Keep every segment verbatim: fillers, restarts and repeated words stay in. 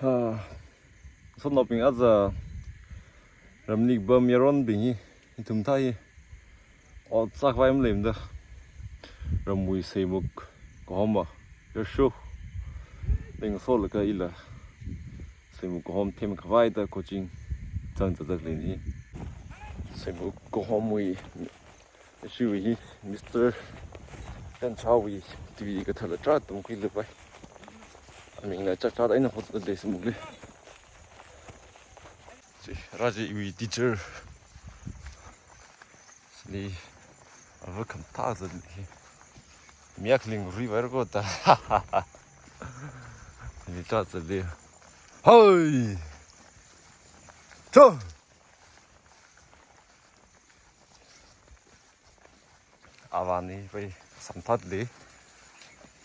Ah, sotnaobing, aja ramli pam yaronbing hi, ithum thā hi ot sākhavai maleimada, ramwui seimuk kahoma yarsho leng solaga ila seimuk kahom themkhavaida coaching zangzat leini. Seimuk kahomwui, ishiwui hi Mister Kanchawui TV kathala tarā tumkhuilapai. Amingna chakchada eina hotda lei seimukli. Chi, Rajiwui teacher. Chili ava khamathā zatli. Miak lingri vairko ta. Chili tarā zatli. Hoi! Cho! Avāni pai samthatli.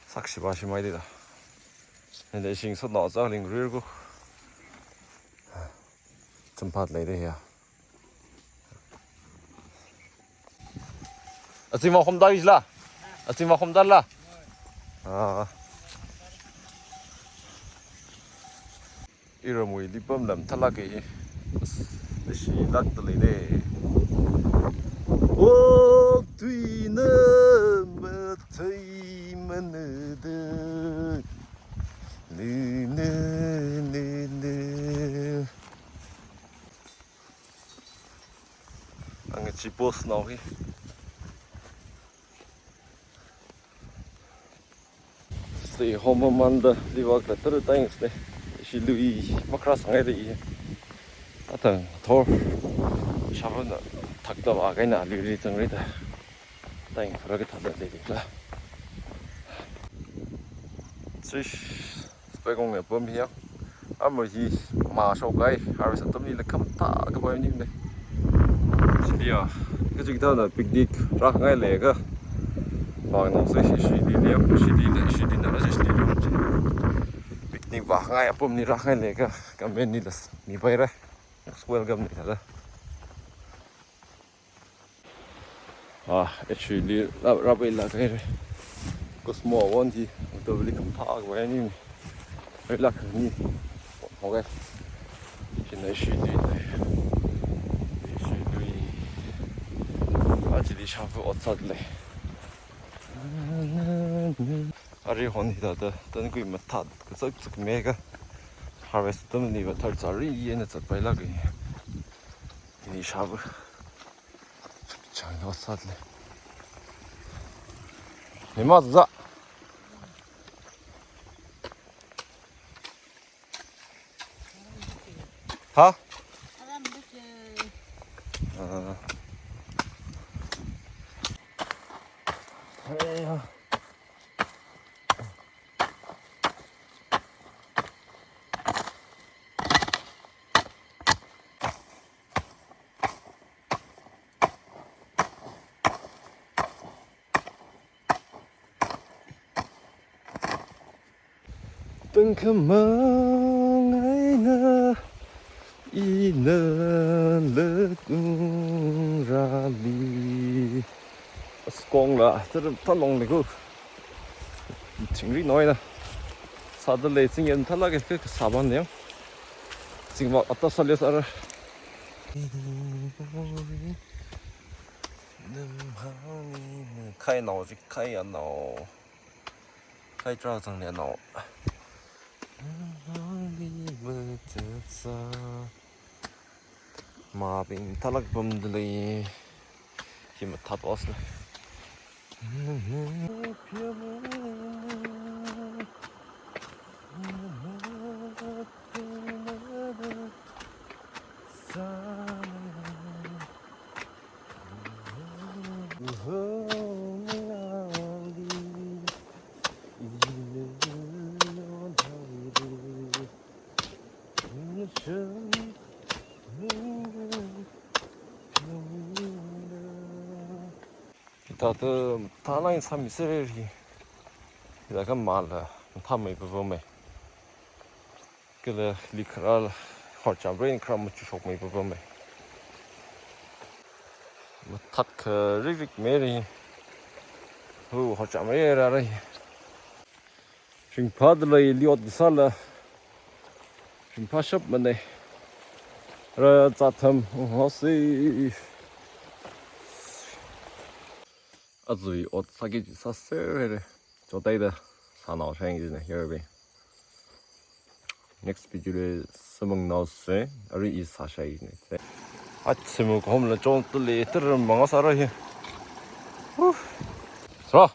Sakshi ba shimai dida. Nende shing sotnao chak lingrirko. Champhat leida hiya. Achingva khomda isla. Achingva khomda la. Ah. Iramwuili pamlam thalak e. Leishilakda leine. Okathuina matheimanada. Nene, nene. Ang chi post nao hi. Sei hom mamanda livak la taru taing sne. Ishi lui makra sangai ri. Atang thor. Shavana thakta va kaina lui ri chang ri ta. Taing phara kathāda lei dikla. Chish. Spekong ne pam hiya. Amra hi mashokai, harvest atamli la khamathā kapai maningmane. Chili ya, kachikathāna picnic rāngai leiakha. Vang nao se shi shili le, shili le, shili na la shi shili le. Picnic vāngai apamli rāngai leiakha, government nila mipaira. Welcome ni thāda. Ah, actually, rā, rāpailāk haira. Cosmo Awon hi, auto li khamathā khavai ni. Pailāk ni. Okay. China actually, actually, ah, chili shampoo ot sāda lei. Arui hon hithāda, tankui mathāt, kazak zak meka. Harvest atamli va thar chari eina zatpailāk e. Ini shampoo. Chang lo sat le. Ni ma za. Ha? Ah. Hey, ya. Tangkhamang eina ina latngarali. Askong la, tara talong le ko. Chingri noina. Sāda lei chingyan thalak e, ka, kasā ban yang. Chingvak ata sāle sāra. Khai nao, chi khai ya nao. Khai tra chang le nao. Mabing thalak pamda lei. Hi mathāt osna. Hithāda mathālāk eina sāmi sāra hi. Hithākha mala mathāmei papa mei. Kala li kharā la horcham ren kharā machushokmei papa mei. Mathāt kha rikrik mei ri. Hu horcham ren rāra hi. Ringphāda lei, li ot kasāla. Phashap manei. Ra zatham, oh, si. Azui ot sāki sāser haira. Chotaida sānao shang jina here be. Next video li samphangnaosa, arui i sāshai jina. Achi muk hom la chon tuli tir manga sāra hi. Huh. Sā.